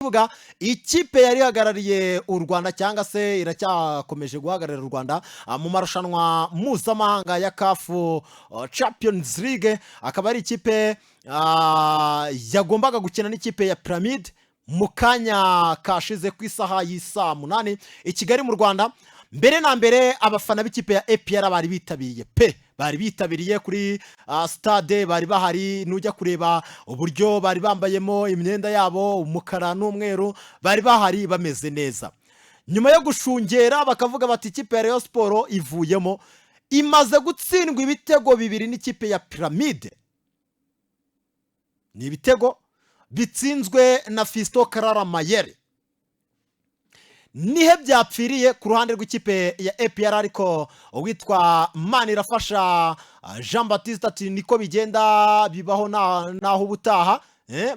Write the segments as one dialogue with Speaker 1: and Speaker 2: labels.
Speaker 1: Kibuga ikipe yari ihagarariye u Rwanda, cyangwa se iracyakomeje guhagararira u Rwanda mu marushanwa mpuzamahanga ya CAF Champions League, akaba ari ikipe yagombaga gukina n'ikipe ya Pyramid mu kanya kashize ku isaha y'isaa 8 i Kigali mu Rwanda. Mbere na mbere, abafana b'ikipe ya APR bari bitabiriye pe, bari bitabiriye kuri stade, bari bahari. Nujya kureba uburyo bari bambayemo imyenda yabo, umukara n'umweru, bari bahari bameze neza. Nyuma yo gushungera bakavuga bati ikipe ya Rayon Sport ivuyemo imaze gutsindwa ibitego bibiri n'ikipe ya Pyramide, ni ibitego bitsinzwe na Fiston Karara Mayere. Nihe byapfiriye ku ruhande rw'ikipe ya APR? Ariko uwitwa Manirafasha Jean Baptiste ati niko bigenda, bibaho, naho ubutaha.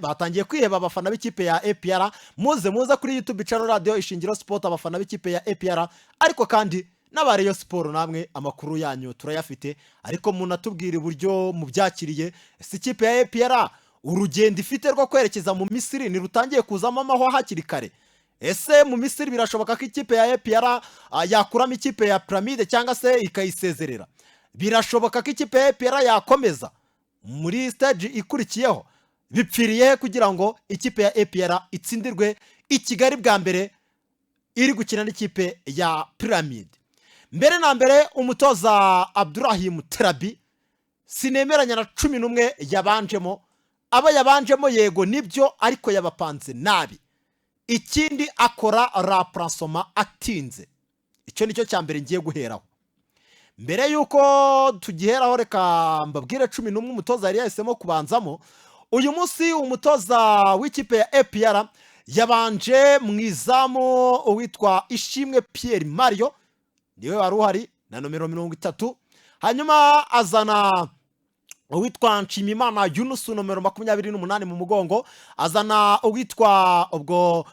Speaker 1: Batangiye kwiheba abafana b'ikipe ya APR. Muze muze kuri YouTube channel Radio Ishingiro Sport, abafana b'ikipe ya APR, ariko kandi n'aba Rayon Sport namwe amakuru yanyu turayafite, ariko munatubwira uburyo mubyakiriye. Si ikipe ya APR urugendo ifite rwo kwerekeza mu Misiri ntirutangiye kuzamo amahwa hakiri kare? Ese mu Misiri birashoboka ko ikipe ya APR yakuramo ikipe ya Pyramide cyangwa se ikayisezerera? Birashoboka ko ikipe ya APR yakomeza muri stage ikurikiyeho? Bipfiriye he kugira ngo ikipe ya APR itsindirwe i Kigali bwa mbere iri gukina n'ikipe ya Pyramide? Mbere na mbere, umutoza Abdurahim Terabi sinemeranya na 11 yabanjemo. Abo yabanjemo yego nibyo, ariko yabapanze nabi. Ikindi, akora remplacement atinze. Icyo nicyo cya mbere ngiye guheraho. Mbere y'uko tugiheraho, reka mbabwire 11 umutoza yari yahisemo kubanzamo uyu munsi. Umutoza w'ikipe ya APR yabanje mu izamu uwitwa Ishimwe Pierre Mario, niwe wari uhari na nomero 30. Hanyuma azana uwitwa Nshimimana Yunusu, nomero 28 mu mugongo. Azana uwitwa ubwo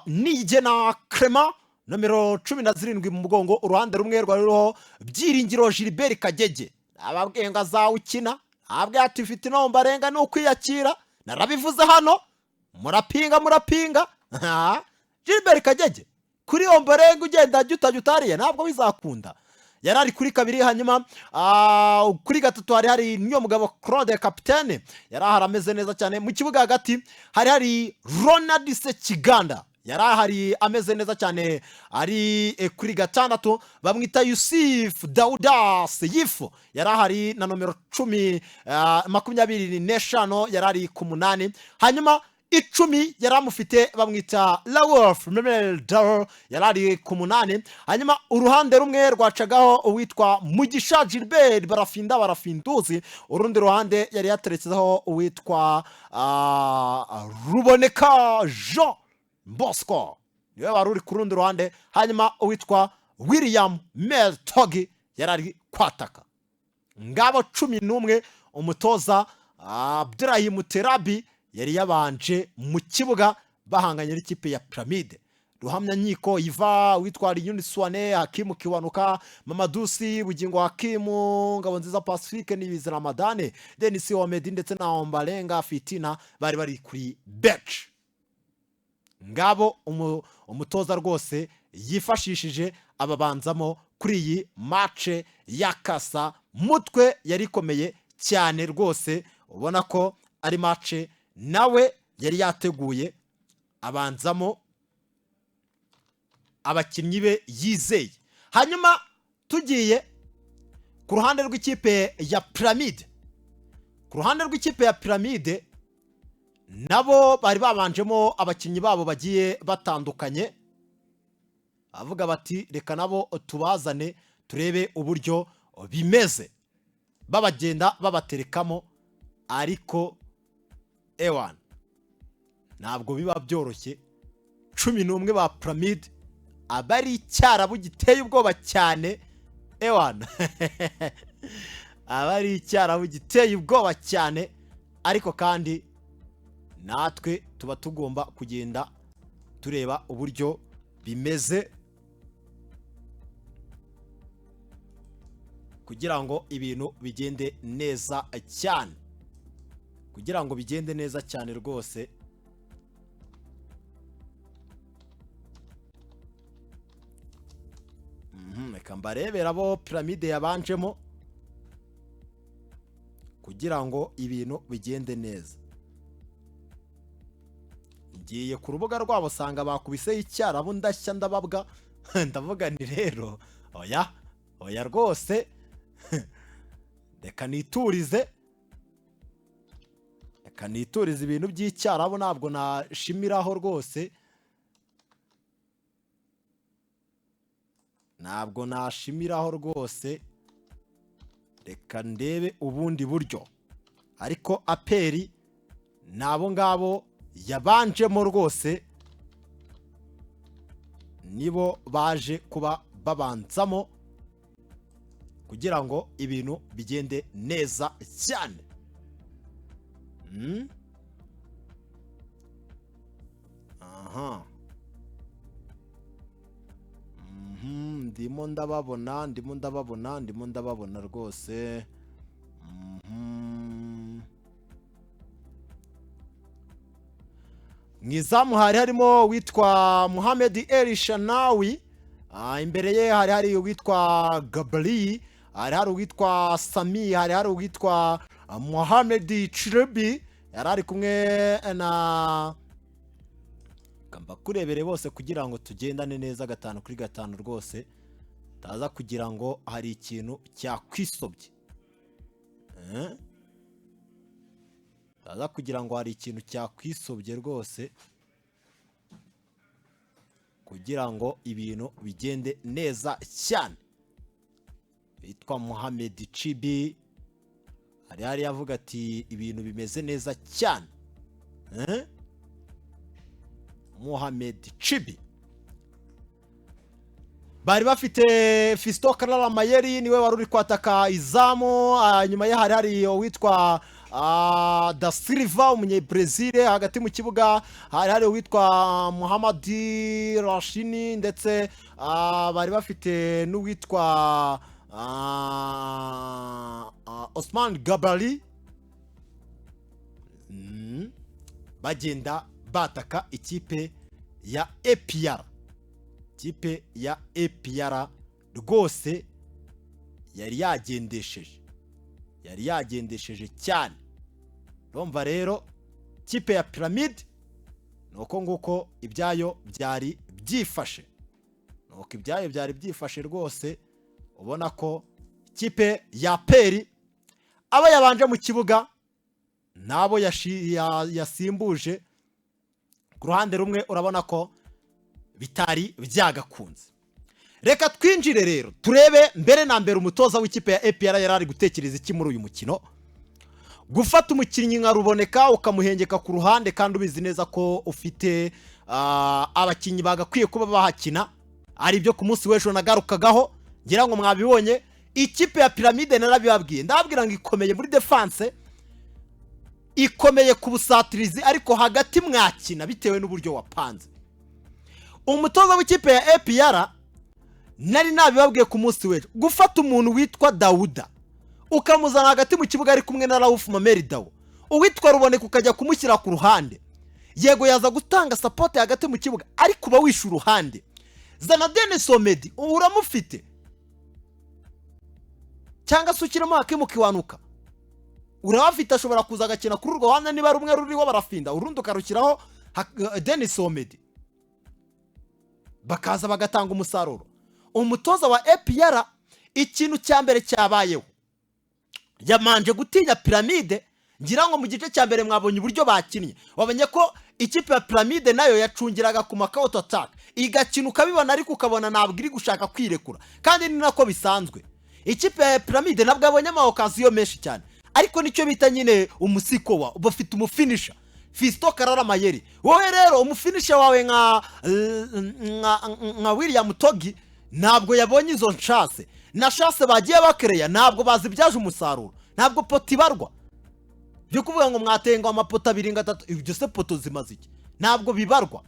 Speaker 1: Niyigena Clement, nomero 17 mu mugongo. Uruhande rumwe rwari ruriho Byiringiro Gilbert Kagege. Ababwiye ngo azawukina, ababwiye ati ufite inomba arenga ni ukwiyakira. Narabivuze hano, murapinga murapinga. Gilbert Kagege kuri Omborenga ugenda ajya utariye, ntabwo bizakunda. Yari ari kuri kabiri. Hanyuma kuri gatatu hari hari Niyomugabo Claude, kapitene, yari ahari ameze neza cyane. Mu kibuga hagati hari hari Ronald Sekiganda, yari ahari ameze neza cyane, ari kuri gatandatu. Bamwita Yusuf Dauda Seyifu, yari ahari na nomero 10, 25, yari ari ku munani. Hanyuma 10 yari amufite, bamwita Lawolf Memeldor, yari ari ku munani. Hanyuma uruhande rumwe rwacagaho uwitwa Mugisha Gilbert Barafinda Barafinduzi, urundi ruhande yari yateretseho uwitwa Ruboneka Jean Bosco, niwe wari uri ku rundi ruhande. Hanyuma uwitwa William Mel Togi yari ari kwataka. Ngabo 11 umutoza Abdurahim Terabi yari yabanje mu kibuga bahanganye n'ikipe ya Pyramide. Ruhamya Nkiko Iva, witwa Yuniswane, Hakimu Kiwanuka, Mamadusi Bugingo, Hakimu Ngabonziza Pacifique, Nibizi Ramadane, Denis Omedi ndetse na Ombarenga Fitina bari bari kuri bench. Ngabo umutoza rwose yifashishije ababanzamo kuri iyi match ya kasa mutwe yari ikomeye cyane rwose, ubona ko ari match nawe yari yateguye, abanzamo abakinnyi be yizeye. Hanyuma tugiye ku ruhande rw'ikipe ya Pyramide, ku ruhande rw'ikipe ya Pyramide nabo bari babanjemo abakinnyi babo bagiye batandukanye, avuga bati reka nabo tubazane turebe uburyo bimeze, babagenda babaterekamo. Ariko ewana, ntabwo biba byoroshye. 11 ba Pyramide aba ari icyarabu giteye ubwoba cyane. Ewana, aba ari icyarabu giteye ubwoba cyane. Ariko kandi natwe tuba tugomba kugenda tureba uburyo bimeze kugira ngo ibintu bigende neza cyane, kugira ngo bigende neza cyane rwose. Reka mbarebera abo Piramide yabanjemo kugira ngo ibintu bigende neza. Ngiye ku rubuga rwabo, sanga bakubiseho Icyarabu, ndashya, ndababwa, ndavuga ni rero oya, oya rwose, reka niturize, reka niturize. Ibintu by'Icyarabu ntabwo nashimiraho rwose, ntabwo nashimiraho rwose. Reka ndebe ubundi buryo. Ariko APR ni abo ngabo yabanjemo rwose, nibo baje kuba babanzamo kugira ngo ibintu bigende neza cyane. Aha. Ndimo ndababona, ndimo ndababona, ndimo ndababona rwose. Mu izamu hari harimo uwitwa Muhamed El Shanawi. Imbere ye hari hari uwitwa Gabri, hari hari uwitwa Sami, hari hari uwitwa Mohamed Chirebi, yari ari kumwe na mbakurebere bose kugira ngo tugendane neza gatanu kuri gatanu rwose, taza kugira ngo hari ikintu cyakwisobye. Eh? Taza kugira ngo hari ikintu cyakwisobye rwose, kugira ngo ibintu bigende neza cyane. Witwa Mohamed Chibi hari hari yavuga ati ibintu bimeze neza cyane. Eh? Mohamed Chibi, bari bafite Fiston Karara Mayeri, niwe wari uri kwataka izamu. Nyuma ye hari hari uwitwa Da Silva, umunyebrezil. Hagati mu kibuga hari hari uwitwa Muhamadi Rashini, ndetse bari bafite n'uwitwa Osman Gabari. Bagenda bataka ikipe ya APR. Ikipe ya APR rwose yari yagendesheje, yari yagendesheje cyane. Urumva rero ikipe ya Piramide ni uko nguko ibyayo byari byifashe, ni uko ibyayo byari byifashe rwose. Ubona ko ikipe ya APR abo yabanje mu kibuga n'abo yasimbuje ku ruhande rumwe, urabona ko bitari byagakunze. Reka twinjire rero turebe mbere na mbere umutoza w'ikipe ya APR yari ari gutekereza iki muri uyu mukino. Gufata umukinnyi nka Ruboneka ukamuhengeka ku ruhande kandi ubizi neza ko ufite abakinnyi bagakwiye kuba bahakina, ari ibyo ku munsi w'ejo nagarukagaho, ngira ngo mwabibonye. Ikipe ya Piramide narabibabwiye, ndababwira ngo ikomeye muri défense, ikomeye ku busatirizi, ariko hagati mwakina bitewe n'uburyo wapanze. Umutoza w'ikipe ya APR, nari nabibabwiye ku munsi w'ejo, gufata umuntu witwa Dawuda ukamuzana hagati mu kibuga ari kumwe na Rawufu Mameri Dawo, uwitwa Ruboneka ukajya kumushyira ku ruhande, yego yaza gutanga support hagati mu kibuga, ariko uba wishe uruhande. Zana Denis Omedi, uramufite, cyangwa se ushyiremo Hakimu Kiwanuka, urabafite, ashobora kuza agakina kuri urwo ruhande niba rumwe ruriho barafinda, urundi ukarushyiraho Denis Omedi, bakaza bagatanga umusaruro. Umutoza wa APR, ikintu cya mbere cyabayeho, yamanje gutinya Piramide. Ngira ngo mu gice cya mbere mwabonye uburyo bakinnye, wabonye ko ikipe ya Piramide nayo yacungiraga ku ma counter attack, igakina ukabibona, ariko ukabona ntabwo iri gushaka kwirekura, kandi ni nako bisanzwe. Ikipe ya Piramide nabwo yabonye ama occasion menshi cyane, ariko nicyo bita nyine umusikowa, bafite umu finisher Fiston Karara Mayeri. Wowe rero umu finisher wawe nka William Togi ntabwo yabonye izo chance, na chance bagiye bakereya ntabwo bazibyaje umusaruro. Ntabwo poteau ibarwa byo kuvuga ngo mwatengwa ama poteau abiri ngo atatu, ibyo se poteau zimaze iki? Ntabwo bibarwa.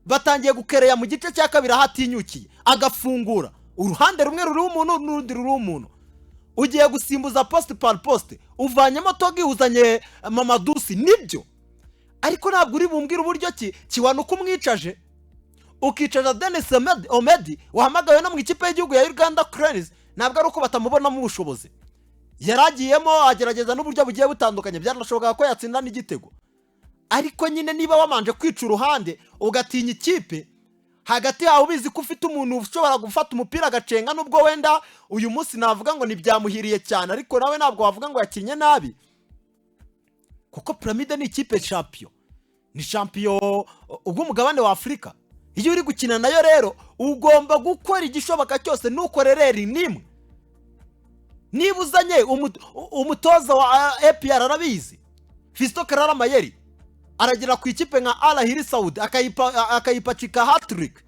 Speaker 1: Batangiye gukereya mu gice cya kabiri, aho atinyukiye agafungura uruhande rumwe ruriho umuntu n'urundi ruriho umuntu. Ugiye gusimbuza poste par poste, uvanyemo Togi, uzanye Mamadusi, nibyo, ariko ntabwo uri bumbwire uburyo ki Kiwanuka umwicaje. Ukicaza Denis Omedi wahamagawe no mu ikipe y'igihugu ya Uganda Cranes. Ntabwo ari uko batamubonamo ubushobozi, yaragiyemo agerageza n'uburyo bugiye butandukanye, byaranashobokaga ko yatsinda n'igitego. Ariko nyine niba wamanje kwica uruhande, ugatinya ikipe hagati yawe, ubizi ko ufite umuntu ushobora gufata umupira agacenga, nubwo wenda uyu munsi navuga ngo ntibyamuhiriye cyane, ariko nawe ntabwo wavuga ngo yakinnye nabi, kuko Pyramids ni ikipe champion, ni champion bw'umugabane wa Afurika. Iyo uri gukina nayo rero ugomba gukora igishoboka cyose ntukore erreur n'imwe. Niba uzanye umutoza wa APR, arabizi, Fiston Kalala Mayeri, aragera ku ikipe nka Al Ahly Saudi akayipacika hat-trick,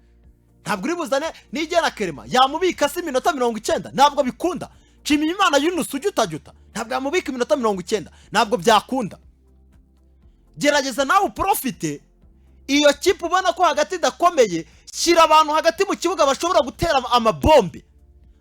Speaker 1: ntabwo uri buzane Niyigena Clement yamubika se iminota 90? Ntabwo bikunda. Nshimiyimana Yunus ujyutajuta ntabwo yamubika iminota 90, ntabwo byakunda. Gerageza nawe uprofite iyo kipe ubona ko hagati idakomeye, shyira abantu hagati mu kibuga bashobora gutera amabombe.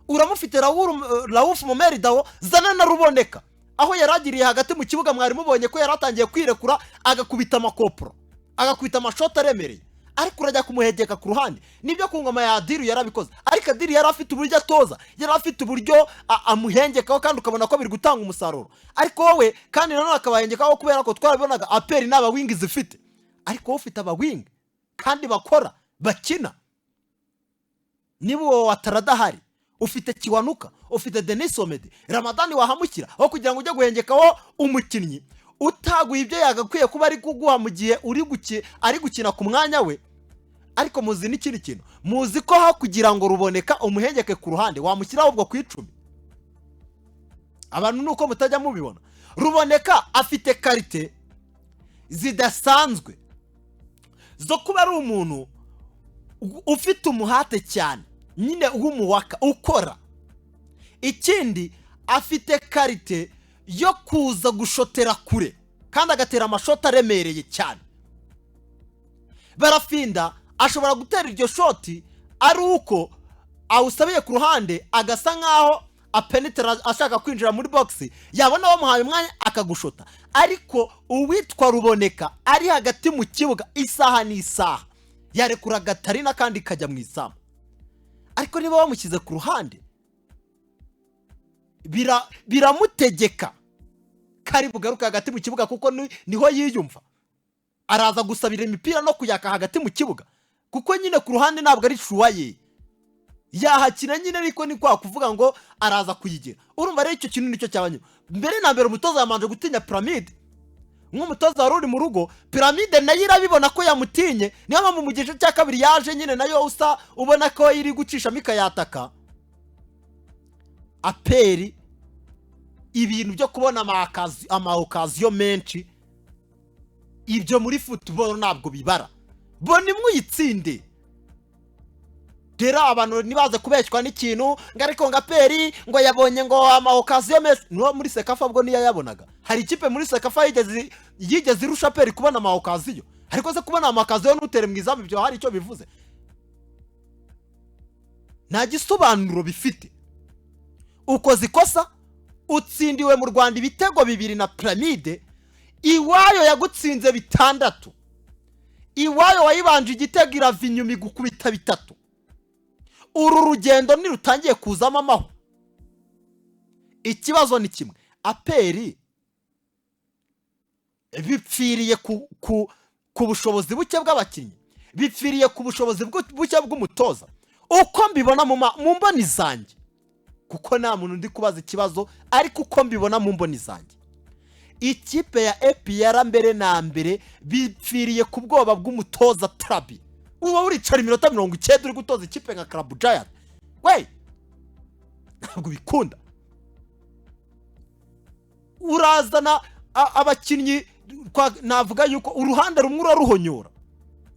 Speaker 1: Uramufite Raouf Memel Dao, zana na Ruboneka. Aho yaragiriye hagati mu kibuga mwari mubonye ko yari atangiye kwirekura, agakubita amakoporo, agakubita amashoti aremereye, ariko urajya kumuhegeka ku ruhande. Nibyo, ku ngoma ya Adil yarabikoze, ariko Adil yari afite uburyo atoza, yari afite uburyo amuhengekaho, kandi ukabona ko biri gutanga umusaruro. Ariko wowe kandi nanone akabahengekaho kubera ko twarabibonaga, APR n'aba wing zifite, ariko wowe ufite aba wing kandi bakora, bakina. Niba uwo Ouattara adahari, ufite Kiwanuka, ufite Denis Omedi, Ramadani wahamukira, aho kugira ngo ujye guhengekaho umukinnyi utaguha ibyo yagakwiye kuba ari kuguha mu gihe ari gukina ku mwanya we. Ariko muzi n'ikindi kintu, muzi ko aho kugira ngo Ruboneka umuhengeke ku ruhande, wamushyiraho ubwo ku 10. Abantu nuko mutajya mubibona, Ruboneka afite qualité zidasanzwe zo kuba ari umuntu ufite umuhate cyane nyine w'umuwaka ukora. Ikindi, afite qualité yo kuza gushotera kure kandi agatera amashoti aremereye cyane. Barafinda ashobora gutera iryo shoti ari uko awusabiye ku ruhande, agasa nkaho apenetera ashaka kwinjira muri box, yabona bamuhaye umwanya akagushota. Ariko uwitwa Ruboneka ari hagati mu kibuga, isaha n'isaha yarekura gatarina kandi kajya mu izamu. Ariko niba bamushyize ku ruhande, biramutegeka kari bugaruke hagati mu kibuga, kuko niho yiyumva. Araza gusabira imipira no kuyaka hagati mu kibuga, kuko nyine ku ruhande ntabwo ari choix ye. Yahakina nyine, ariko ni kwa kuvuga ngo araza kuyigira. Urumva rero icyo kintu nicyo cyaba nyuma. Mbere na mbere umutoza yamanje gutinya Pyramids nk'umutoza wari uri mu rugo. Pyramids nayo irabibona ko yamutinye, niyo mpamvu mu gice cya kabiri yaje nyine nayo usa ubona ko iri gucishamo ikayataka. APR ibintu byo kubona ama occasion menshi, ibyo muri football ntabwo bibara. Bona imwe uyitsinde. Rero abantu ntibaze kubeshywa n'ikintu ngo ariko ngo APR ngo yabonye ngo ama occasion menshi. Niwo muri CECAFA bwo niyo yayabonaga. Hari ikipe muri CECAFA yigeze irusha APR kubona ama occasion? Ariko se kubona ama occasion ntutere mu izamu, ibyo hari icyo bivuze? Nta gisobanuro bifite. Ukoze ikosa, utsindiwe mu Rwanda ibitego 2 na Pyramids, iwayo yagutsinze 6, iwayo wayibanje igitego irava inyuma igukubita 3. Uru rugendo ntirutangiye kuzamo amahwa. Ikibazo ni kimwe: APR bipfiriye ku bushobozi buke bw'abakinnyi, bipfiriye ku bushobozi buke bw'umutoza, uko mbibona mu mboni zanjye, kuko nta muntu ndi kubaza ikibazo, ariko uko mbibona mu mboni zanjye, ikipe ya APR mbere na mbere bipfiriye ku bwoba bw'umutoza Tarabi. Uba uricara iminota 90 uri gutoza ikipe nka Club Giant we, ntabwo bikunda. Urazana abakinnyi, navuga yuko uruhande rumwe uraruhonyora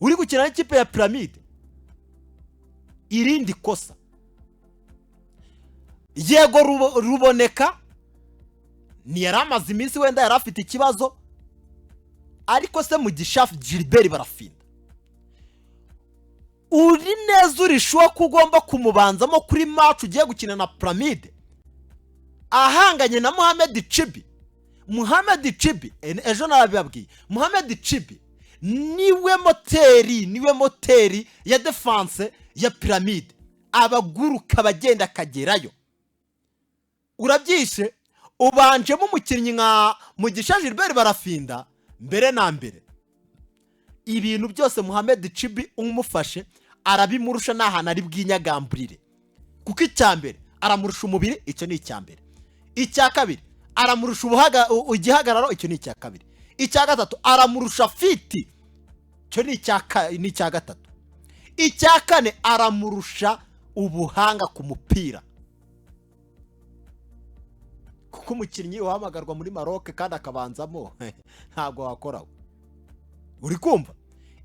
Speaker 1: uri gukina n'ikipe ya Pyramids. Irindi kosa, yego, Ruboneka ntiyari amaze iminsi, wenda yari afite ikibazo, ariko se Mugisha Gilbert Barafinda, uri neza, uri sure ko ugomba kumubanzamo kuri match ugiye gukina na Pyramids, ahanganye na Mohamed Chibi? Mohamed Chibi, ejo narabibabwiye, Mohamed Chibi Niwe moteri ya défense ya Pyramide. Abaguruka, abagenda akagerayo. Urabyishe, ubanjemo umukinnyi nka Mugisha Gilbert Barafinda. Mbere na mbere, ibintu byose Muhamed Chibi umufashe arabimurusha, nta hantu ari bwinyagamburire, kuko icya mbere aramurusha umubiri, icyo ni icya mbere. Icya kabiri, aramurusha igihagararo, icyo ni icya kabiri. Icya gatatu, aramurusha fit, icyo ni icya gatatu. Icya kane, aramurusha ubuhanga ku mupira, kuko umukinnyi uhamagarwa muri Maroc kandi akabanzamo ntabwo wakoraho. Uri kumva?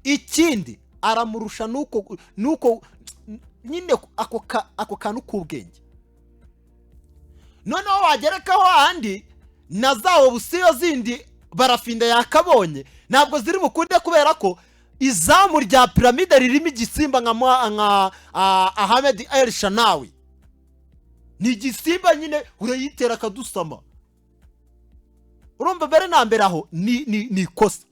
Speaker 1: Ikindi aramurusha nuko nyine ako kantu k'ubwenge. Noneho wagerekaho ahandi na za option zindi Barafinda yakabonye ntabwo ziri bukunde, kubera ko izamu rya Pyramide ririmo igisimba nka Ahmed El Shanawi. Ni igisimba nyine, urayitera akadusama. Urumva, mbere na mbere aho ni ikosa.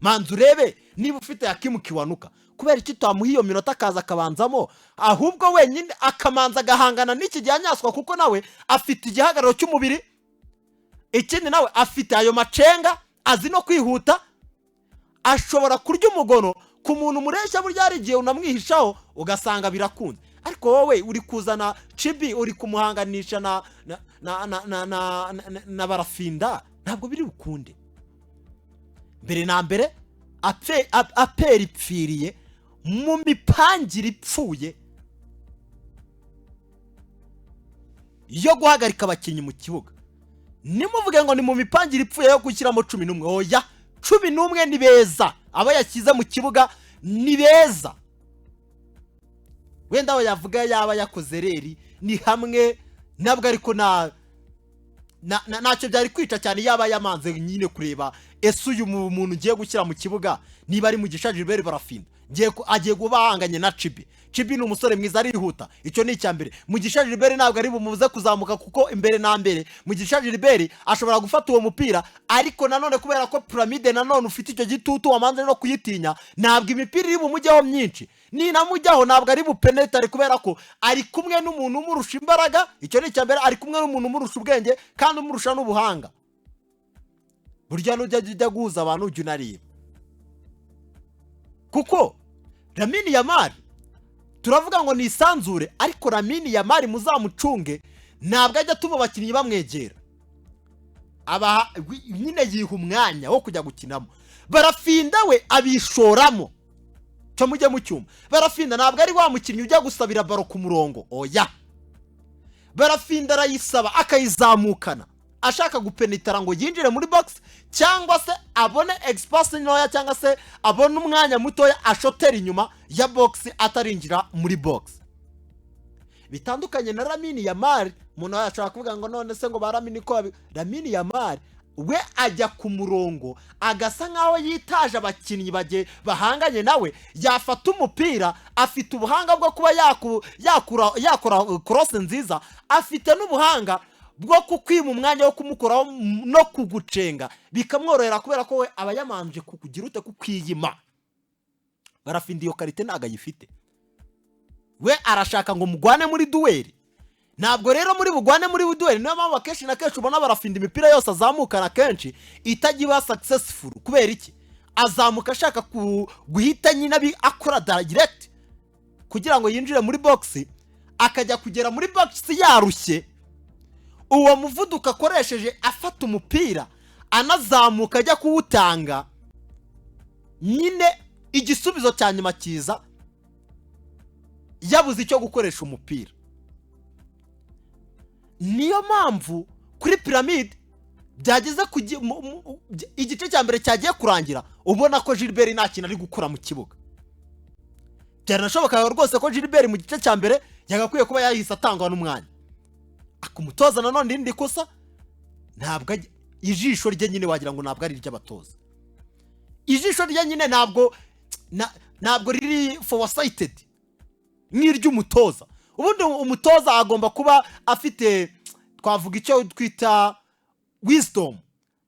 Speaker 1: Manza urebe niba ufite Hakimu Kiwanuka, kubera iki utamuha iyo minota akaza akabanzamo, ahubwo wenyine akamanza agahangana n'iki gihe anyaswa, kuko nawe afite igihagararo cy'umubiri. Ikindi, nawe afite ayo macenga, azi no kwihuta, ashobora kurya umugono ku muntu mureshya. Burya hari igihe unamwihishaho ugasanga birakunze, ariko wowe uri kuzana Cibi, uri kumuhanganisha na Barafinda, ntabwo biri bukunde. Mbere na mbere, APR ipfiriye mu mipangire ipfuye yo guhagarika abakinnyi mu kibuga. Nimuvuge ngo ni mu mipangire ipfuye yo gushyiramo 11. Oya, 11 ni beza, abo yashyize mu kibuga ni beza. Wenda aho yavuga yaba yakoze erreur ni hamwe nabwo, ariko ntacyo byari kwica cyane yaba yamanze nyine kureba: ese uyu muntu ugiye gushyira mu kibuga, niba ari Mugisha Gilbert Barafinda, agiye kuba ahanganye na Cibi? Cibi ni umusore mwiza, arihuta, icyo ni icya mbere. Mugisha Gilbert ntabwo ari bumubuze kuzamuka, kuko imbere na mbere Mugisha Gilbert ashobora gufata uwo mupira. Ariko nanone kubera ko Pyramide nanone ufite icyo gitutu, wamanze no kuyitinya, ntabwo imipira iri bumujyeho myinshi. Ninamujyaho ntabwo ari bupenetare, kubera ko ari kumwe n'umuntu umurusha imbaraga, icyo ni icya mbere. Ari kumwe n'umuntu umurusha ubwenge kandi umurusha n'ubuhanga. Burya nujya ujya guhuza abantu, ujya unareba, kuko Lamine Yamal turavuga ngo ni isanzure, ariko Lamine Yamal muzamucunge, ntabwo ajya atuma abakinnyi bamwegera. Abaha nyine, yiha umwanya wo kujya gukinamo. Barafinda we abishoramo. Cyo mujye mu cyuma, Barafinda ntabwo ari wa mukinnyi ujya gusabira ballon ku murongo. Oya, Barafinda arayisaba akayizamukana, ashaka gupenetara ngo yinjire muri box, cyangwa se abone espace ntoya, cyangwa se abone umwanya mutoya ashotera inyuma ya box atarinjira muri box. Bitandukanye na Lamine Yamal. Umuntu ashobora kuvuga ngo none se ngo ba Lamine ko Lamine Yamal we ajya ku murongo, agasa nkaho yitaje abakinnyi bahanganye nawe. Yafata umupira, afite ubuhanga bwo kuba yakora cross nziza, afite n'ubuhanga bwo kukwima umwanya wo kumukoraho no kugucenga bikamworohera, kubera ko we aba yamanje kukugira ute? Kukwiyima. Barafinda iyo qualité ntabwo ayifite. We arashaka ngo mugwane muri duel. Ntabwo rero muri bugwane muri duel. Niyo mpamvu akenshi na kenshi ubona Barafinda imipira yose azamukana kenshi itajya iba successful. Kubera iki? Azamuka ashaka guhita nyine akora direct kugira ngo yinjire muri box, akajya kugera muri box yarushye. Uwo muvuduko akoresheje afata umupira, anazamuka ajya kuwutanga, nyine igisubizo cya nyuma kiza yabuze icyo gukoresha umupira. Niyo mpamvu kuri Pyramide byageze ku igice cya mbere cyagiye kurangira, ubona ko Gilbert nta kintu ari gukora mu kibuga. Byaranashobokaga rwose ko Gilbert mu gice cya mbere yagakwiye kuba yahise atangwa n'umwanya. Akumutoza nanone irindi kosa, ntabwo ijisho rye nyine wagira ngo ntabwo ari iry'abatoza. Ijisho rye nyine ntabwo riri foresighted nk'iry'umutoza. Ubundi umutoza agomba kuba afite, twavuga icyo twita wisdom,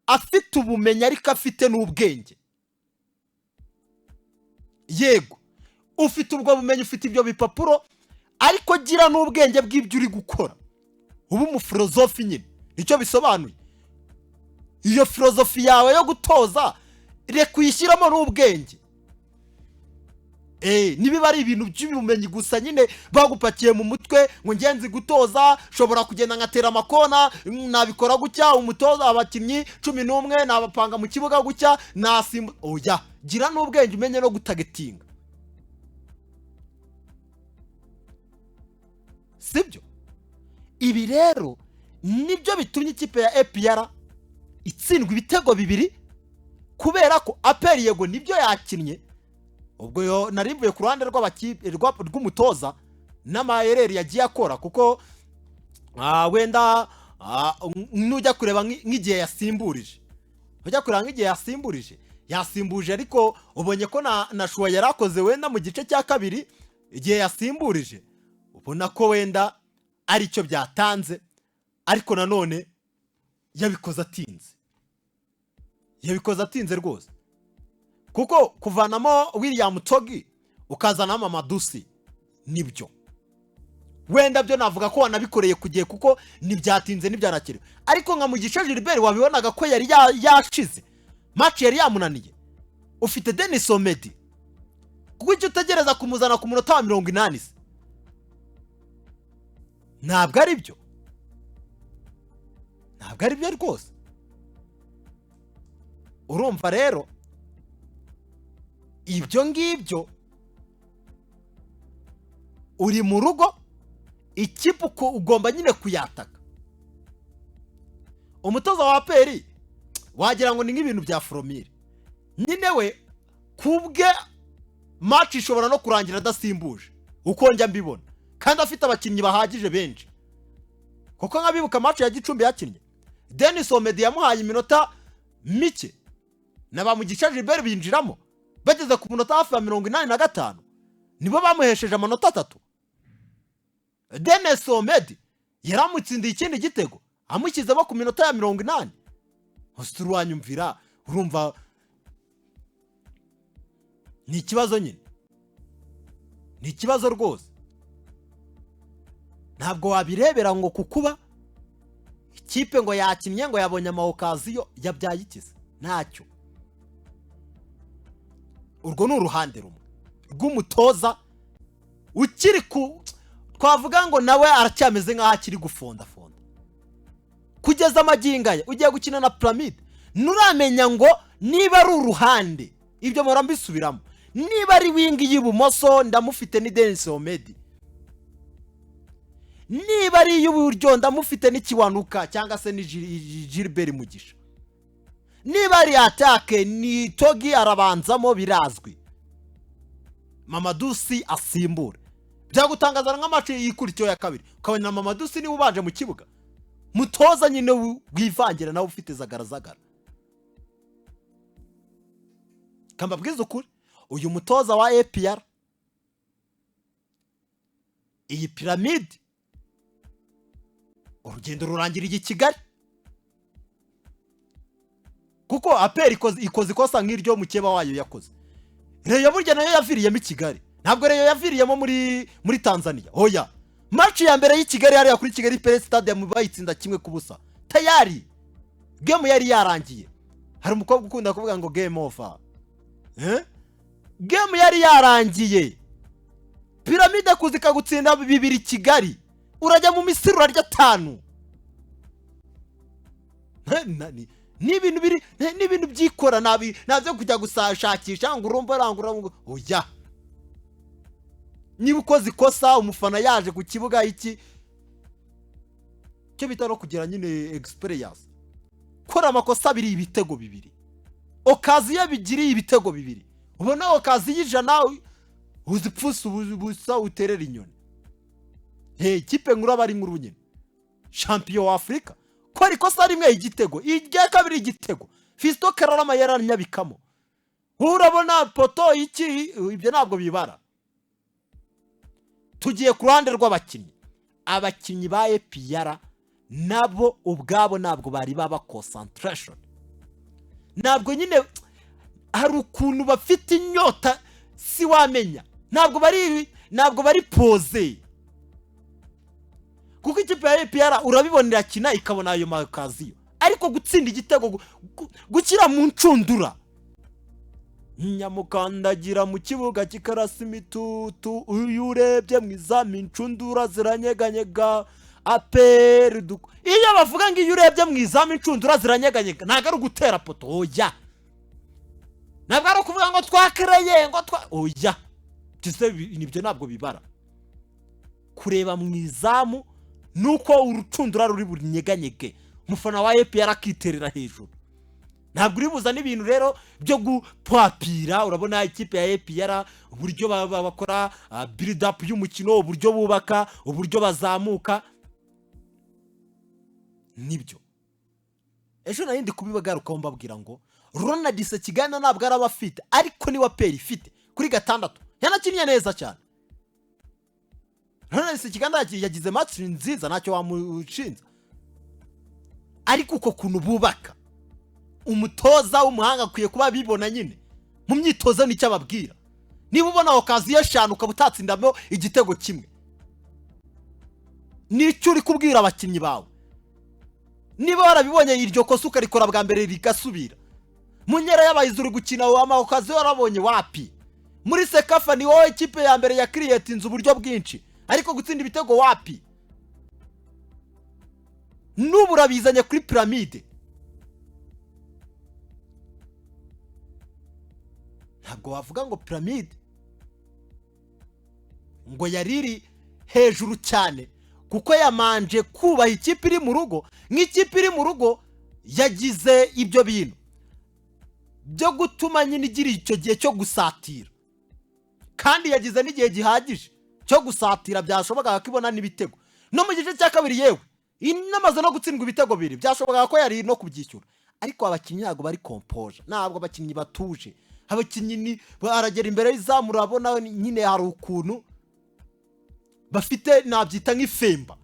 Speaker 1: afite ubumenyi ariko afite n'ubwenge. Yego, ufite ubwo bumenyi, ufite ibyo bipapuro, ariko gira n'ubwenge bw'ibyo uri gukora, uba umufilozofi nyine. Nicyo bisobanuye. Iyo filozofi yawe yo gutoza, reka uyishyiramo n'ubwenge. Nibiba ari ibintu by'ubumenyi gusa nyine bagupakiye mu mutwe ngo ngenzi gutoza, nshobora kugenda nkatera amakona, nabikora gutya, umutoza abakinnyi 11 nabapanga mu kibuga gutya, nasimba. Oya, gira n'ubwenge, umenye no gutagetinga, sibyo? Ibi rero nibyo bitumye ikipe ya APR itsindwa ibitego 2, kubera ko APR yego nibyo yakinnye. Ubwo yo nari mvuye ku ruhande rw'umutoza n'amayereri yagiye akora, kuko wenda nujya kureba nk'igihe yasimburije, ujya kureba nk'igihe yasimburije, yasimbuje, ariko ubonye ko na shuwa yari akoze wenda mu gice cya kabiri igihe yasimburije, ubona ko wenda aricyo byatanze, ariko nanone yabikoze atinze, yabikoze atinze rwose, kuko kuvanamo William Togi ukazanamo Mamadusi nibyo wenda byo navuga ko wanabikoreye ku gihe, kuko ntibyatinze, ntibyarakiriwe. Ariko nka Mugisha Gilbert wabibonaga ko yari yashize, match yari yamunaniye. Ufite Denis Omedi, kuko icyo utegereza kumuzana ku munota wa 80 se ntabwo ari byo, ntabwo ari byo rwose. Urumva rero ibyo ngibyo, uri mu rugo, ikipe ugomba nyine kuyataka. Umutoza wa APR wagira ngo ni nk'ibintu bya foromire nyine, we kubwe match ishobora no kurangira adasimbuje, uko njya mbibona, kandi afite abakinnyi bahagije benshi. Kuko nk'abibuka match ya Gicumbi yakinnye, Denis Omedi yamuhaye iminota mike na ba Mugisha Gilbert binjiramo bageze ku munota hafi ya 85, nibo bamuhesheje amanota 3. Denis Omedi yaramutsindiye ikindi gitego amushyizemo ku minota ya 80. Gusa urwanyumvira, urumva ni ikibazo nyine, ni ikibazo rwose. Ntabwo wabirebera ngo kukuba ikipe ngo yakinnye ngo yabonye ama-occasion, yabyaye ikize ntacyo. Urwo ni uruhande rumwe rw'umutoza ukiri ku, twavuga ngo nawe aracyameze nk'aho akiri gufondafonda kugeza amagingo aya. Ugiye gukina na Pyramide, nturamenya ngo niba ari uruhande, ibyo mpora mbisubiramo, niba ari wing y'ibumoso ndamufite ni Denis Omedi, niba ari iy'uburyo ndamufite ni Kiwanuka cyangwa se ni Gilbert Mugisha, niba ari attaque ni Togi arabanzamo birazwi, Mamadusi asimbura. Byagutangaza nka match yikurikiyeho ya kabiri ukabona Mamadusi niwe ubanje mu kibuga. Mutoza nyine wivangira nawe ufite zagarazagara. Kambabwiza ukuri, uyu mutoza wa APR, iyi Pyramide urugendo rurangiriye i Kigali, kuko APR ikoze ikosa nk'iryo mukeba wayo yakoze. Rayon burya nayo yaviriyemo i Kigali, ntabwo Rayon yaviriyemo muri Tanzania. Oya, match ya mbere y'i Kigali hariya kuri Kigali Pele Stadium bayitsinda 1-0, tayari game yari yarangiye. Hari umukobwa ukunda kuvuga ngo game over, Game yari yarangiye. Pyramide kuza ikagutsinda 2 Kigali, urajya mu Misiri urarya 5. Ni ibintu biri, ni ibintu byikora, ntabyo kujya gusashakisha ngo urumva arangura ngo oya. Niba ukoze ikosa umufana yaje ku kibuga, iki cyo bita no kugira nyine experience, kora amakosa abiri ibitego 2, occasion bigiriye ibitego 2, ubona occasion y'ijana uzipfuse ubusa uterera inyoni. Hey, ikipe nkuru aba ari nkuru nyine, champion wa Afurika, kora ikosa rimwe igitego, irya kabiri igitego. Fiston Kararama yaranyabikamo, urabona poteau iki, ibyo ntabwo bibara. Tugiye ku ruhande rw'abakinnyi. Abakinnyi ba APR nabo ubwabo ntabwo bari baba concentration, ntabwo nyine hari ukuntu bafite inyota. Si wamenya, ntabwo bari posé, kuko ikipe ya APR urabibona irakina ikabona ayo ma occasion, ariko gutsinda igitego, gushyira mu ncundura, nyamukandagira mu kibuga kikarasa imitutu, iyo urebye mu izamu incundura ziranyeganyega. APR iyo bavuga ngo iyo urebye mu izamu incundura ziranyeganyega, ntabwo ari ugutera poteau, oya, ntabwo ari ukuvuga ngo twakereye, ngo twa, oya. Tuze nibyo ntabwo bibara. Kureba mu izamu nuko urucundura ruri bunyeganyege, umufana wa APR akiterera hejuru. Ntabwo uri buzane ibintu rero byo gupapira. Urabona ikipe ya APR uburyo bakora build up y'umukino, uburyo bubaka, uburyo bazamuka, nibyo ejo nari ndi kubibagarukaho mbabwira ngo Ronald Sekiganda ntabwo araba afite, ariko niwe APR ifite kuri gatandatu. Yanakinnye neza cyane Ronald Sekiganda, yagize match nziza, ntacyo wamushinza. Ariko uko kuntu bubaka, umutoza w'umuhanga akwiye kuba abibona nyine mu myitozo, nicyo ababwira. Niba ubona occasion eshanu ukaba utatsindamo igitego kimwe, nicyo uri kubwira abakinnyi bawe. Niba warabibonye, iryo kosa ukarikora bwa mbere rigasubira mu nkera y'abahizi, uri gukina ama occasion warabonye wapi. Muri CECAFA ni wowe kipe ya mbere ya creatinze uburyo bwinshi, ariko gutsinda ibitego wapi. N'ubu urabizanye kuri Pyramide. Ntabwo wavuga ngo Pyramide ngo yari iri hejuru cyane, kuko yamanje kubaha ikipe iri mu rugo. Nk'ikipe iri mu rugo yagize ibyo bintu byo gutuma nyine igira icyo gihe cyo gusatira, kandi yagize n'igihe gihagije cyo gusatira, byashobokaga ko ibona n'ibitego no mu gice cya kabiri. Yewe, inamaze no gutsindwa ibitego bibiri, byashobokaga ko yari no kubyishyura. Ariko abakinnyi ntabwo bari composé, ntabwo abakinnyi batuje. Abakinnyi ni baragera imbere y'izamu, urabona nyine hari ukuntu bafite, nabyita nk'ifemba,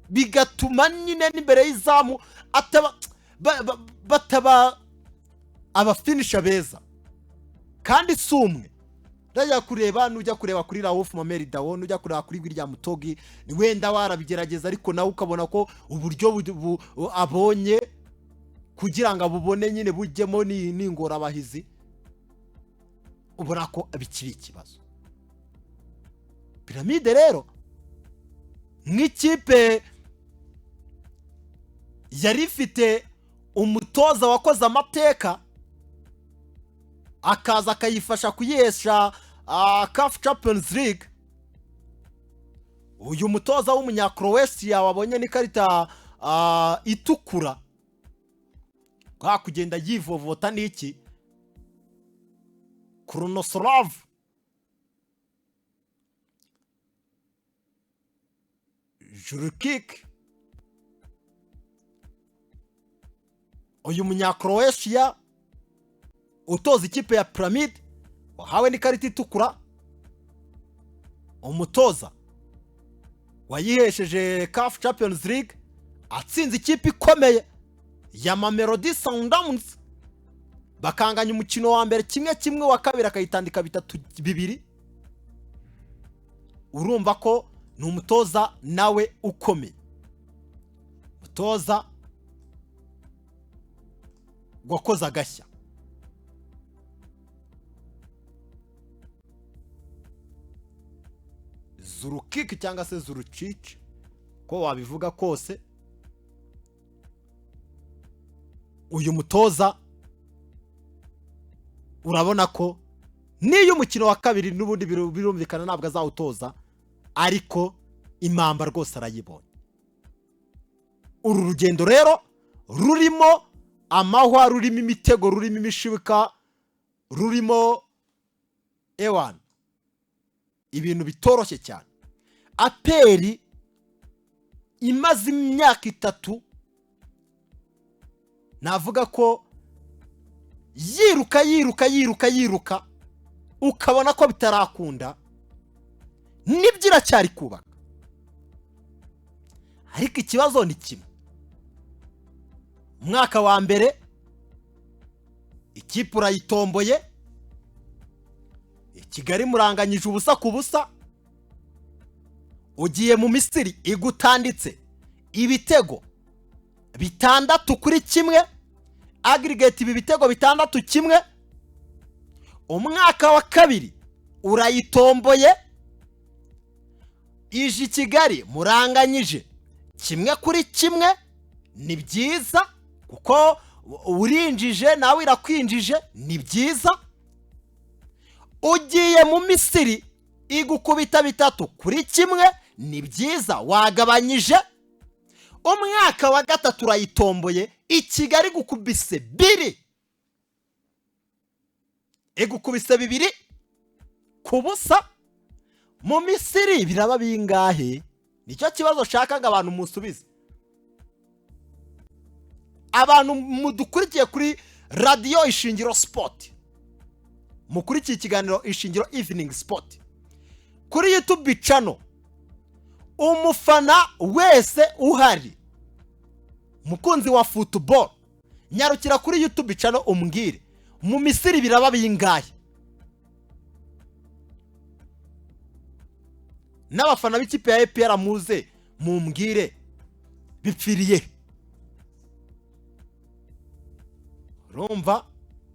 Speaker 1: bigatuma nyine n'imbere y'izamu ataba bataba aba finisher beza. Kandi si umwe, ndajya kureba, nujya kureba kuri Raouf Memel Dao, nujya kureba kuri William Togui, wenda warabigerageza, ariko nawe ukabona ko uburyo abonye kugira ngo abubone nyine bujyemo ni ingorabahizi. Ubona ko bikiri ikibazo. Pyramide rero nk'ikipe yari ifite umutoza wakoze amateka, akaza akayifasha kuyihesha CAF Champions League, uyu mutoza w'umunyakroatia wabonye n'ikarita itukura kwa kugenda yivovota n'iki, Krunoslav Jurkic, uyu munyakroatia utoza ikipe ya Pyramide wahawe n'ikarita itukura, umutoza wayihesheje CAF Champions League atsinze ikipe ikomeye ya Mamelodi Sundowns, bakanganya umukino wa mbere 1-1, wa kabiri akayitandika 3-2. Urumva ko ni umutoza nawe ukomeye, umutoza wakoze agashya. Zurukiki cyangwa se Zurucici, ko wabivuga kose, uyu mutoza urabona ko n'iyo umukino wa kabiri n'ubundi birumvikana ntabwo azawutoza, ariko impamba rwose arayibonye. Uru rugendo rero rurimo amahwa, rurimo imitego, rurimo imishibika, rurimo ewana ibintu bitoroshye cyane. APR imaze imyaka 3, navuga ko yiruka yiruka yiruka yiruka, ukabona ko bitarakunda, nibyo iracyari kubaka, ariko ikibazo ni kimwe. Umwaka wa mbere Ikipe urayitomboye i Kigali, muranganyije 0-0. Ugiye mu Misiri, igutanditse ibitego 6-1, aggregate ibi bitego 6-1. Umwaka wa kabiri urayitomboye, ije i Kigali, muranganyije 1-1. Ni byiza kuko urinjije nawe irakwinjije, ni byiza. Ugiye mu Misiri, igukubita 3-1, ni byiza, wagabanyije. Umwaka wa gatatu urayitomboye, i Kigali gukubise biri, igukubise 2-0. Mu Misiri biraba bingahe? Nicyo kibazo nshaka ngo abantu musubize. Abantu mudukurikiye kuri Radiyo Ishingiro Sport, mukurikiye ikiganiro Ishingiro Evening Sport kuri YouTube channel, umufana wese uhari, mukunzi wa football, nyarukira kuri YouTube channel umbwire: mu Misiri biraba bingahe? N'abafana b'ikipe ya APR, muze mumbwire bipfiriye. Urumva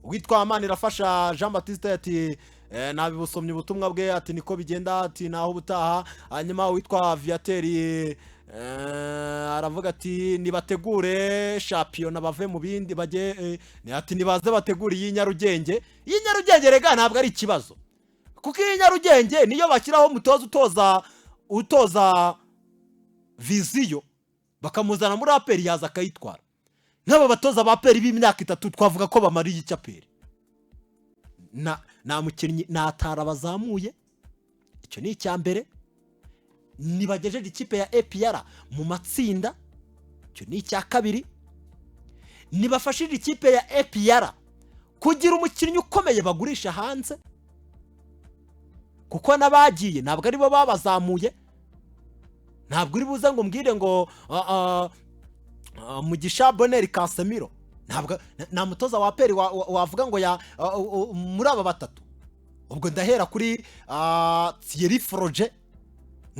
Speaker 1: uwitwa Manirafasha Jean Baptiste ati nabibusomye ubutumwa bwe, ati niko bigenda, ati naho ubutaha. Hanyuma uwitwa Viateri aravuga ati nibategure shampiyona bave mu bindi bajye, ati nibaze bategure iyi Nyarugenge. Iyi Nyarugenge rega ntabwo ari ikibazo, kuko iyi Nyarugenge niyo bashyiraho umutoza utoza Vision, bakamuzana muri APR, yaza akayitwara. Nk'aba batoza ba APR b'imyaka 3 twavuga ko bamariye icyo APR? Nta mukinnyi natara bazamuye. Icyo ni icya mbere. Ntibagejeje ikipe ya APR mu matsinda, icyo ni icya kabiri. Ntibafashije ikipe ya APR kugira umukinnyi ukomeye bagurisha hanze, kuko n'abagiye ntabwo aribo babazamuye. Ntabwo uri buze ngo mbwire ngo Mugisha Boneri, Casemiro, ntabwo nta mutoza wa APR wavuga ngo ya muri aba batatu. Ubwo ndahera kuri Thierry Froger,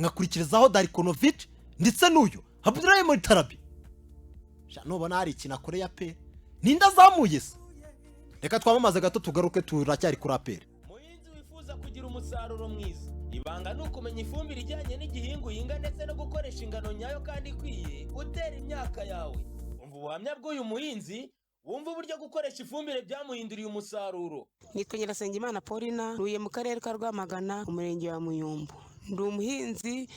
Speaker 1: ngakurikirizaho Darko Novic ndetse n'uyu Abdurahim Tarabi. Nubona hari ikintu akoreye APR, ninde azamuye se? Reka twamamaze gato tugaruke, turacyari kuri APR.
Speaker 2: Muhinzi wifuza kugira umusaruro mwiza, ibanga ni ukumenya ifumbire ijyanye n'igihingwa uhinga ndetse no gukoresha ingano nyayo kandi ikwiye utera imyaka yawe. Umva ubuhamya bw'uyu muhinzi, wumva uburyo gukoresha ifumbire byamuhinduriye umusaruro.
Speaker 3: Nitwa Nyirasengimana Paulina, ntuye mu karere ka Rwamagana, umurenge wa Muyumbu. Ndi umuhinzi.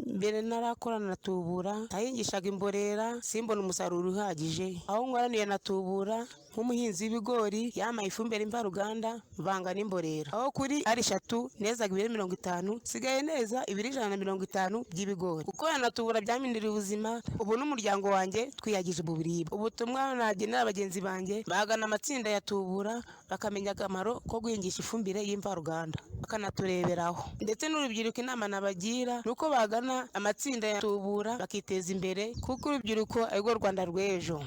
Speaker 3: Mbere narakorana na Tubura, nahingishaga imborera simbona umusaruro uhagije. Aho nkoraniye na Tubura nk'umuhinzi w'ibigori, yampaye ifumbire mvaruganda mvanga n'imborera. Aho kuri ari 3 nezaga ibiro 50, sigaye neza ibiro 150 by'ibigori. Gukorana na Tubura byampinduriye ubuzima, ubu n'umuryango wanjye twiyagije mu biribwa. Ubutumwa nagenera bagenzi banjye, bagana amatsinda ya Tubura bakamenya akamaro ko guhingisha ifumbire y'imvaruganda, bakanatureberaho. Ndetse n'urubyiruko, inama nabagira ni uko bagana amatsinda ya Tubura bakiteza imbere, kuko urubyiruko arirwo Rwanda rw'ejo.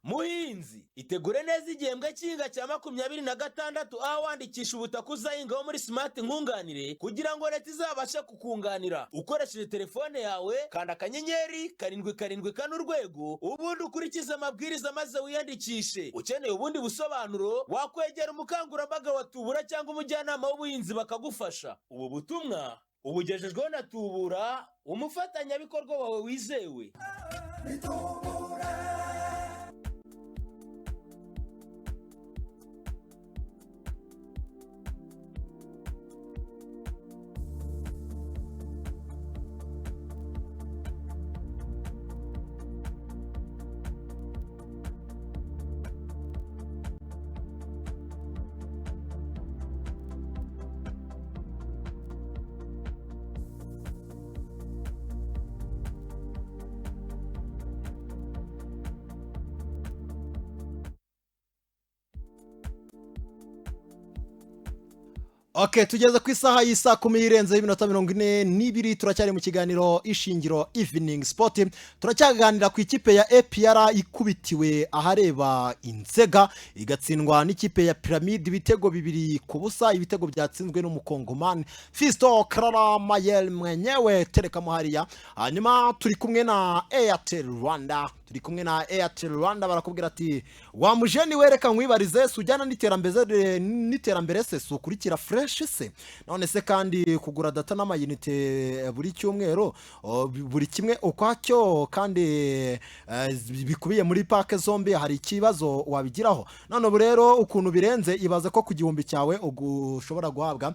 Speaker 2: Muhinzi, itegure neza igihembwe cy'ihinga cya 26, aho wandikisha ubutaka uzahingaho muri Smart Nkunganire kugira ngo leta izabashe kukunganira. Ukoresheje telefone yawe, kanda *774# ubundi ukurikize amabwiriza maze wiyandikishe. Ukeneye ubundi busobanuro, wakwegera umukangurambaga wa Tubura cyangwa umujyanama w'ubuhinzi bakagufasha. Ubu butumwa ubugejejweho na Tubura, umufatanyabikorwa wawe wizewe.
Speaker 1: Ok, tugeze ku isaha y'isaa 10 irenzeho iminota 42. Turacyari mu kiganiro Ishingiro Evening Sport. Turacyaganira ku ikipe ya APR ikubitiwe ahareba Inzega, igatsindwa n'ikipe ya Pyramide ibitego 2-0, ibitego byatsinzwe n'Umukongomani Fisto Kalala Mayele mwenyewe terekamo hariya. Hanyuma turi kumwe na Airtel Rwanda, turi kumwe na Airtel Rwanda. Barakubwira ati: "Wa mujeni, wereka nkwibarize, si ujyana n'iterambere se? Si ukurikira fresh se? None se kandi kugura data n'amayinite buri cyumweru, buri kimwe ukwacyo, kandi bikubiye muri pack zombi, hari ikibazo wabigiraho?" None ubu rero ukuntu birenze, ibaze ko ku 1000 cyawe ushobora guhabwa,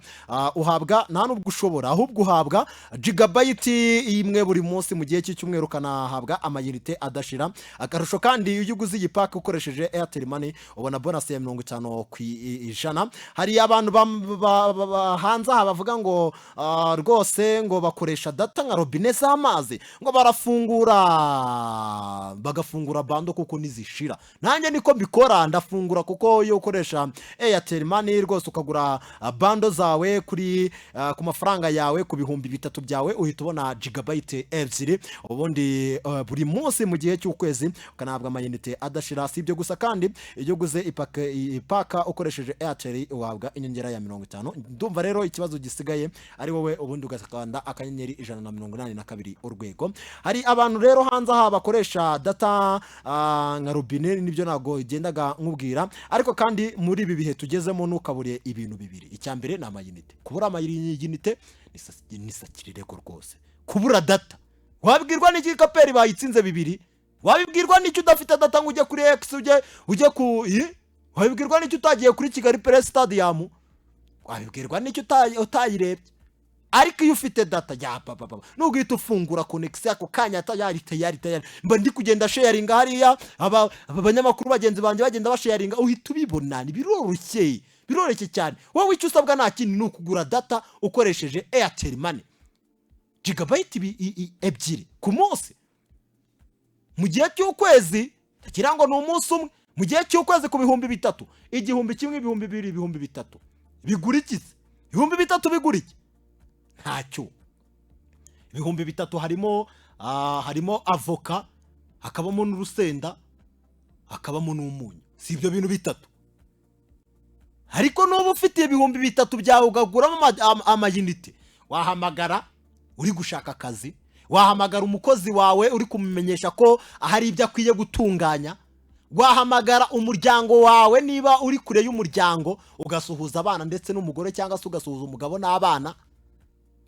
Speaker 1: uhabwa, nta nubwo ushobora, ahubwo uhabwa gigabyte 1 buri munsi mu gihe cy'icyumweru, ukanahabwa amayinite adashira. Akarusho kandi, iyo uguze iyi pack ukoresheje Airtel Money, ubona bonus ya 50%. Hari abantu hanze aha bavuga ngo rwose ngo bakoresha data nka robine z'amazi, ngo barafungura, bagafungura bundle kuko ntizishira. Nanjye niko mbikora, ndafungura, kuko iyo ukoresha Airtel Money rwose ukagura bundle zawe ku mafaranga yawe, ku 3000 byawe, uhita ubona gigabyte 2 ubundi buri munsi mu gihe cy'ukwezi, ukanahabwa amayinite adashira. Si ibyo gusa kandi, iyo uguze ipack ukoresheje Airtel, uhabwa inyongera ya 50. Ndumva rero ikibazo gisigaye ari wowe, ubundi ugakanda *182#. Hari abantu rero hanze aha bakoresha data nka robine, nibyo ntabwo igendaga nkubwira. Ariko kandi muri ibi bihe tugezemo, ntukabure ibintu bibiri. Icya mbere ni amayinite. Kubura amayinite ni sakirirego rwose. Kubura data, wabwirwa n'iki ko APR bayitsinze 2? Wabibwirwa n'icyo udafite data ngo ujye kuri X, ujye ku i? Wabibwirwa n'icyo utagiye kuri Kigali Pele Stadium? Wabibwirwa n'icyo utayirebye? Ariko iyo ufite data ya papa, nubwo uhita ufungura connexion ako kanya, tayari, tayari, tayari. Mba ndi kugenda sharinga hariya, aba banyamakuru bagenzi banjye bagenda basharinga, uhita ubibona. Ni biroroshye, biroroshye cyane. Wowe icyo usabwa nta kindi, ni ukugura data ukoresheje Airtel Money, gigabyte 2 ku munsi mu gihe cy'ukwezi. Ndagira ngo ni umunsi umwe mu gihe cy'ukwezi ku 3000, 1000, 2000, 3000 bigura iki se? 3000 bigura iki? Ntacyo. 3000 harimo avoka, hakabamo n'urusenda, hakabamo n'umunyu. Si ibyo bintu bitatu? Ariko nuba ufite 3000 byawe ukaguramo amayinite, wahamagara uri gushaka akazi, wahamagara umukozi wawe uri kumumenyesha ko hari ibyo akwiye gutunganya, wahamagara umuryango wawe niba uri kure y'umuryango, ugasuhuza abana ndetse n'umugore, cyangwa se ugasuhuza umugabo n'abana,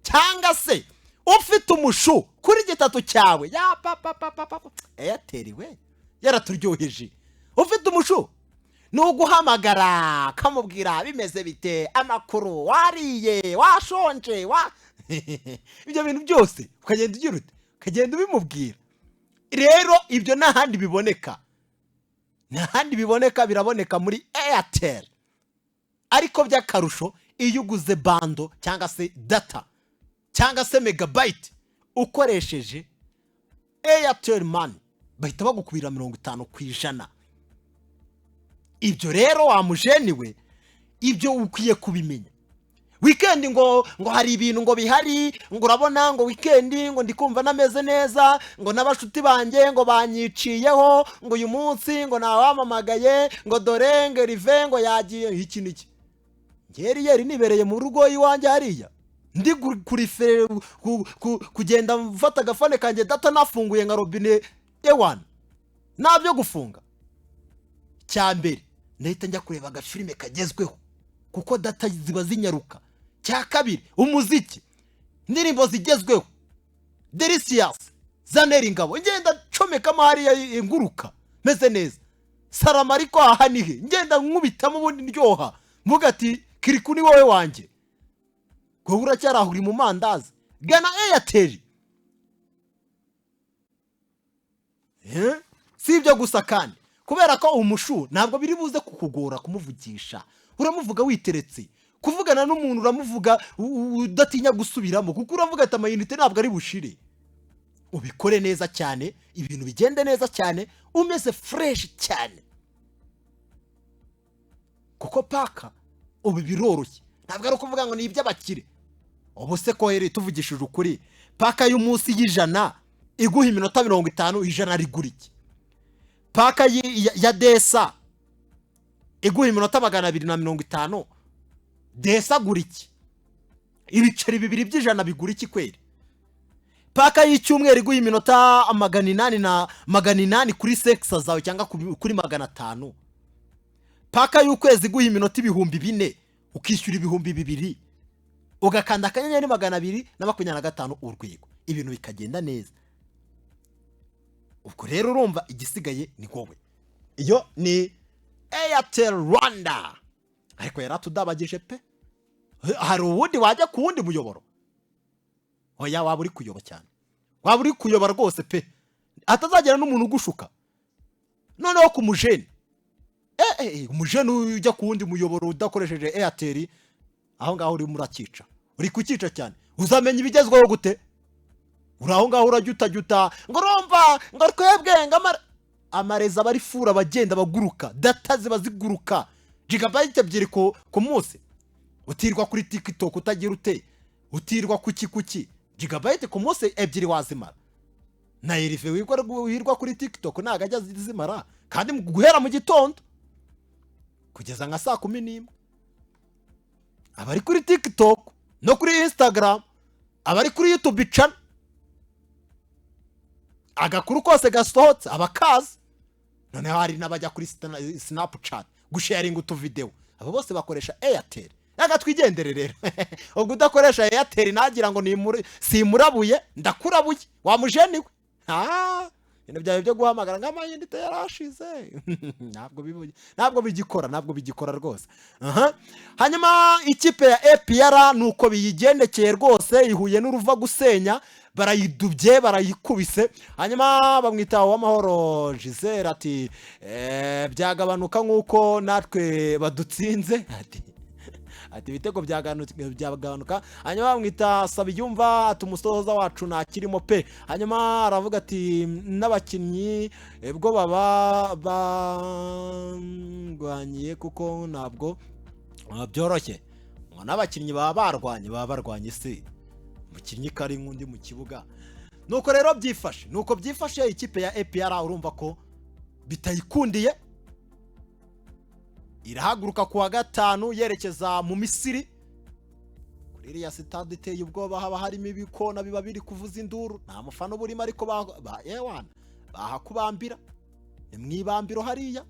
Speaker 1: cyangwa se ufite umushu kuri 3 cyawe ya papa papa papa. Airtel we yaraturyoheje. Ufite umushu ni uguhamagara kamubwira: "Bimeze bite? Amakuru? Wariye? Washonje?" Wa ibyo bintu byose ukagenda ugira ute? Ukagenda ubimubwira. Rero ibyo nta handi biboneka, nta handi biboneka, biraboneka muri Airtel. Ariko by'akarusho iyo uguze bundle cyangwa se data cyangwa se megabyte ukoresheje Airtel Money, bahita bagukubira 50%. Ibyo rero, wa mujeni we, ibyo ukwiye kubimenya. Weekend ngo hari ibintu ngo bihari, ngo urabona ngo weekend ngo ndi kumva nameze neza, ngo n'abashuti banjye ngo banyiciyeho, ngo uyu munsi ngo ntawamamagaye, ngo dore ngo rive ngo yagiye iki n'iki. Ngeri yeri nibereye mu rugo iwanjye hariya, ndi kuri kugenda mfata agafone kanjye, data nafunguye nka robine ewana, ntabyo gufunga. Cya mbere ndahita njya kureba agafilime kagezweho, kuko data ziba zinyaruka. Cya kabiri, umuziki, indirimbo zigezweho, Delicious zanera ingabo, ngenda ncomekamo hariya inguruka meze neza. Sarama ariko aha ni he? Ngenda nkubitamo, ubundi ndyoha mvuga ati: "Kiriku ni wowe wanjye." Wowe uracyari aho uri mu mandazi, gana Airtel. Si ibyo gusa kandi, kubera ko umushu ntabwo biri buze kukugora kumuvugisha, uramuvuga witeretse. Kuvugana n'umuntu uramuvuga udatinya gusubiramo, kuko uravuga ati: "Amayinite ntabwo ari bushire." Ubikore neza cyane, ibintu bigende neza cyane, umeze fresh cyane, kuko pack ubu biroroshye. Ntabwo ari ukuvuga ngo ni iby'abakire. Ubu se kohere, tuvugishije ukuri, pack y'umunsi y'100 iguha iminota 50, 100 rigura iki? Pack ya 200 iguha iminota 250, 200 agura iki? Ibiceri bibiri by'100 bigura iki kweri? Pack y'icyumweru iguha iminota 800 na 800 kuri 500 zawe cyangwa kuri 500. Pack y'ukwezi iguha iminota 4000, ukishyura 2000, ugakanda *225#, ibintu bikagenda neza. Ubwo rero urumva igisigaye ni wowe. Iyo ni Airtel Rwanda, ariko yaratudabagije pe. Hari uwundi wajya ku wundi muyoboro? Oya, waba uri kuyoba cyane, waba uri kuyoba rwose pe. Hatazagira n'umuntu ugushuka. Noneho ku mujene, umujene ujya ku wundi muyoboro udakoresheje Airtel, aho ngaho urimo urakica, uri kukica cyane. Uzamenya ibigezweho gute? Uri aho ngaho urajyutajyuta ngo urumva ngo twebwe ngo amarezo aba ari full, abagenda baguruka, data ziba ziguruka, gigabyte 2 ku munsi. Utirwa kuri TikTok, utagira ute, utirwa kuki kuki, gigabyte ku munsi 2 wazimara? Na Erive wirwa kuri TikTok ntabwo ajya zimara, kandi guhera mu gitondo kugeza nka saa 11 abari kuri TikTok no kuri Instagram, abari kuri YouTube channel, agakuru kose gasohotse abakazi. Noneho hari n'abajya kuri Snapchat gusharinga utuvidewo, abo bose bakoresha Airtel. Reka twigendere rero. Ubwo udakoresha Airtel nagira ngo simurabuye, ndakurabuye wa mujeni we. Ibintu byawe byo guhamagara ngo amayinite yarashize, ntabwo bigikora, ntabwo bigikora rwose. Aha. Hanyuma ikipe ya APR ni uko biyigendekeye rwose, ihuye n'uruva gusenya, barayidubye, barayikubise. Hanyuma bamwita Uwamahoro Gisele ati byagabanuka nk'uko natwe badutsinze, ati ibitego byagabanuka. Hanyuma bamwita Sabiyumva ati umusoza wacu ntakirimo pe. Hanyuma aravuga ati n'abakinnyi bwo baba barwanye kuko ntabwo byoroshye, ngo n'abakinnyi baba barwanye, baba barwanye se umukinnyi kari nk'undi mu kibuga. Nuko rero byifashe, nuko byifashe. Ikipe ya APR urumva ko bitayikundiye, irahaguruka ku wa gatanu yerekeza mu Misiri kuri iriya sitade iteye ubwoba, haba harimo ibikona biba biri kuvuza induru, nta mufana uba urimo, ariko ba ewana bahakubambira, ni mu ibambiro hariya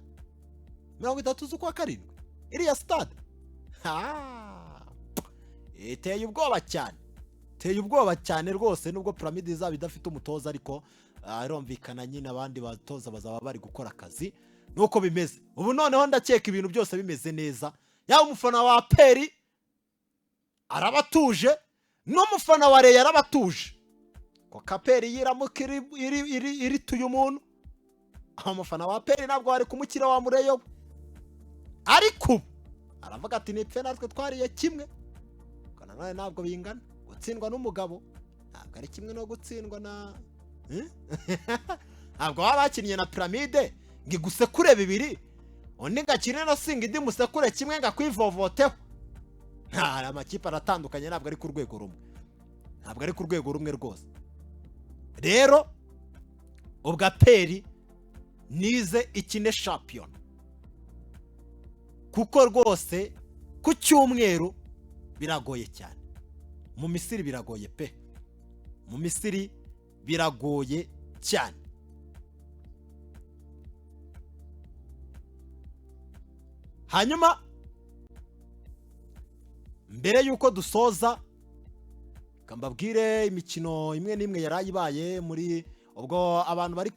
Speaker 1: 30 z'ukwa karindwi. Iriya sitade Ha! Iteye ubwoba cyane, iteye ubwoba cyane rwose. Nubwo Piramide izaba idafite umutoza, ariko irumvikana nyine abandi batoza bazaba bari gukora akazi. Nuko bimeze ubu. Noneho ndakeka ibintu byose bimeze neza, yaba umufana wa APR arabatuje n'umufana wa Rayon arabatuje, kuko APR yiramuka irituye umuntu, umufana wa APR ntabwo wari kumukira wa mureyo we. Ariko ubu aravuga ati nipfe natwe twariye kimwe. Ariko nanone ntabwo bingana, gutsindwa n'umugabo ntabwo ari kimwe no gutsindwa na Eh? Ntabwo baba bakinnye na Piramide ngo igusekure bibiri, undi ngakine na Singa indi musekure kimwe ngo akwivovoteho. Nta, amakipe aratandukanye, ntabwo ari ku rwego rumwe, ntabwo ari ku rwego rumwe rwose. Rero ubwo APR nize ikine shampiyona, kuko rwose ku cyumweru biragoye cyane mu Misiri, biragoye pe, mu Misiri biragoye cyane. Hanyuma mbere y'uko dusoza, reka mbabwire imikino imwe n'imwe yari ibaye muri ubwo abantu bari ku